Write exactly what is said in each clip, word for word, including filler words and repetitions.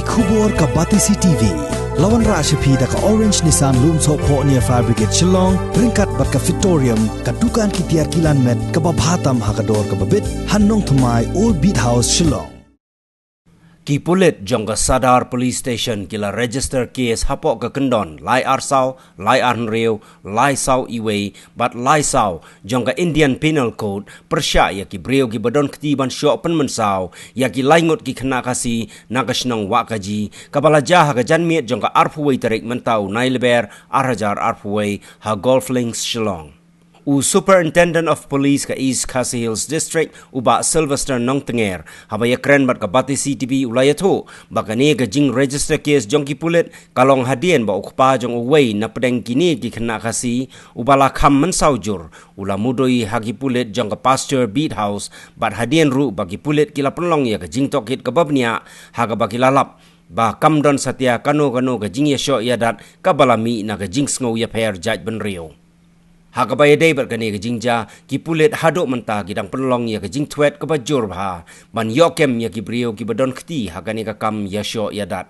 Khubor ka Batesi T V. La wanrah sha phi da ka Orange Nissan Lumsohphoh near Fire Brigade Shillong, ryngkat bad ka Fitorium, ka dukan ki tiar kilan met kaba bha tam ha ka dor kaba bit, ha Nongthymmai, Old Beat House, Shillong. Ki pulit jong ka Sadar Police Station ki la register case hapoh ka kyndon lai ar saw, lai ar hynriew, lai saw iwei bad lai saw jong ka Indian Penal Code, pyrshah ïa ki briew kiba don kti ban shoh pynmynsaw ïa ki lai ngut ki khynnah Khasi na ka shnong Wahkaji, kaba la jia ha ka janmiet jong ka arphew wei tarik mynta u Nailber ar hajar arphew wei, ha Golf Links, Shillong. U Superintendent of Police ka East Khasi Hills District, u Bah Sylvester Nongtnger, haba ïakren bad ka Batesi T V, u la ïathuh ba kane ka jingregister case jong ki pulit ka long hadien ba u kpa jong uwei na pdeng kine ki khynnah Khasi, uba la kham mynsaw jur, u la mudui ha ki pulit jong ka Pasture Beat House, bad hadien ruh ba ki pulit ki la pynlong ïa ka jingtohkit kaba bniah, ha kaba ki la lap ba kam don satia kano kano ka jingïashoh ïadat kaba la mih na ka jingsngew ïapher jaitbynriew. Ha kaba ïadei bad kane ka jingjia, ki pulit haduh mynta ki dang pynlong ïa ka jingthwet kaba jur bha ban ïoh kem ïa ki briew kiba don kti ha kane ka kam ïashoh ïadat.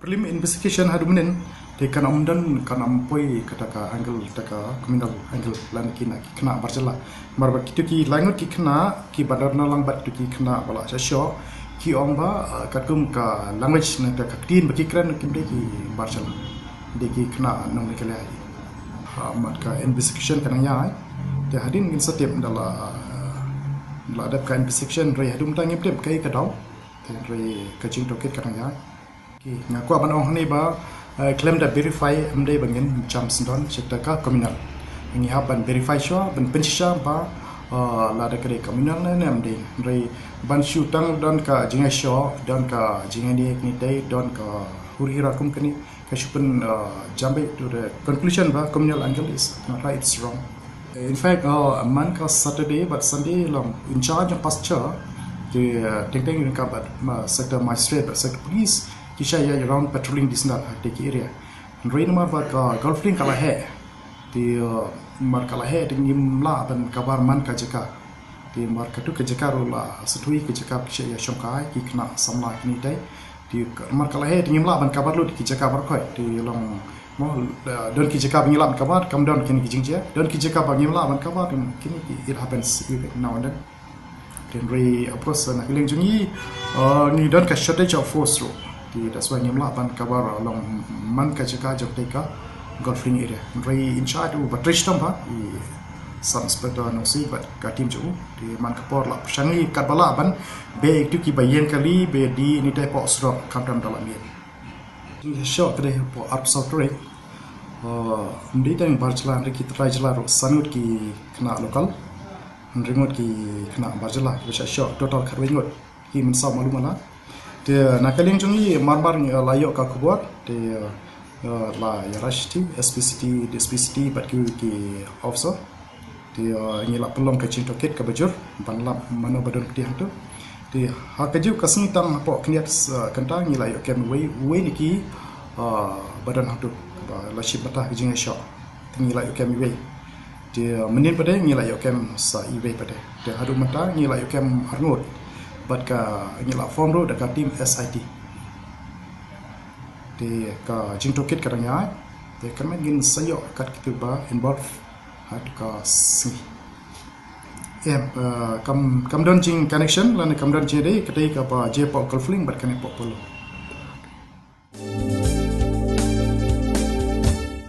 Prelim investigation haduh mynnin, te kan ym don, kan ym poi kata ka angle, kata ka criminal angle, lane ki na ki khynnah bar jylla. Namar ba kito ki lai ngut ki khynnah kiba don na lang bad kito ki khynnah ba la shah shoh, ki ong ba, eh, katkum ka language ne ka, ka ktien ba ki kren, kim dei ki bar jylla, dei ki khynnah nong Meghalaya. Ha, mat ka investigation ka nang ïai. Te hadien ngin sa tip da la, da la dep ka investigation, hynrei haduh mynta ngim tip kaei ka daw. Te hynrei ka jingtohkit ka nang ïai. Ki, nga kwah ban ong hangne ba, eh, khlem da verify, ym dei ba ngin jam syndon sha kata ka criminal. Ngi hap ban verify shuwa, ban pynshisha ba, eh, lada ka dei criminal ne, ne ym dei. Hynrei ban shu tang don ka jingïashoh, don ka jingïaineh kine dei, don ka hur hira kum kane, ka shu pyn, eh, jam beit to the conclusion ba criminal angle is not right, it's wrong. In fact, uh, man ka Saturday bad Sunday long in charge of pasture, ki, uh, teng teng ryngkat bad, uh, sector magistrate bad sector police, ki shah ïa round patrolling disnar ha ki area. Hynrei namar ba ka Golf Link ka la heh, te, uh, namar ka la heh te ngim lah ban cover man ka jaka. Te namar katu ka jaka ruh la sngewthuh ka jaka ki shah ïa shongkai ki khynnah samla kine dei. Te namar ka la heh te ngim lah ban cover lut ki jaka baroh khoit. Te long mo, eh, don ki jaka ba ngi lah ban cover, kam don kine ki jingjia. Don ki jaka ba ngim lah ban cover, kine ki, it happens every now and then. Te hynrei, of course, na ka liang jong ngi, eh, ngi don ka shortage of force ruh. Te that's why ngim lah ban cover long man ka jaka jong te ka Golf Link area. Hynrei in charge u ba trei shitom ba, i Sub Inspector Nongsiej bad ka team jong u. Te man ka por la pyrshang ïa katba lah ban beh ïa kito kiba ïeng kali, beh dih ne te hapoh surok khamtam da la miet. Jingïashoh ka dei hapoh arphew saw tarik. Uh, ym dei tang bar jylla, hynrei ki trai jylla ruh, san ngut ki khynnah local, hynriew ngut ki khynnah bar jylla, kiba shah shoh, total khatwei ngut. Ki mynsaw malu mala. Te na ka liang jong ngi mar mar ngi la ïoh ka khubor, te, eh, la ïa rush ti S P C T, D S P C T bad ki, ki officer. Te, eh, ngi la pynlong ka jingtohkit kaba jur ban lap mano ba don kti hangto. Te ha kajuh ka sngi tang hapoh khyndiat, eh, kynta ngi la ïoh kem wei, wei na ki, eh, ba don hangto ba la shim bynta ka jingïashoh. Te ngi la ïoh kem wei. Te, uh, mynnin pat de ngi la ïoh kem sa iwei pat de. Te haduh mynta ngi la ïoh kem arngut. Bad ka ngi la form ruh da ka team S I T. Te ka jingtohkit ka dang ïaid. Te kynmaw ngin sa ïoh kat kitu ba involve ha tu ka sngi. Em, uh, kam, kam don jing connection lane kam don jingïadei, katei kaba jia hapoh Golf Link bad kane hapoh Polo.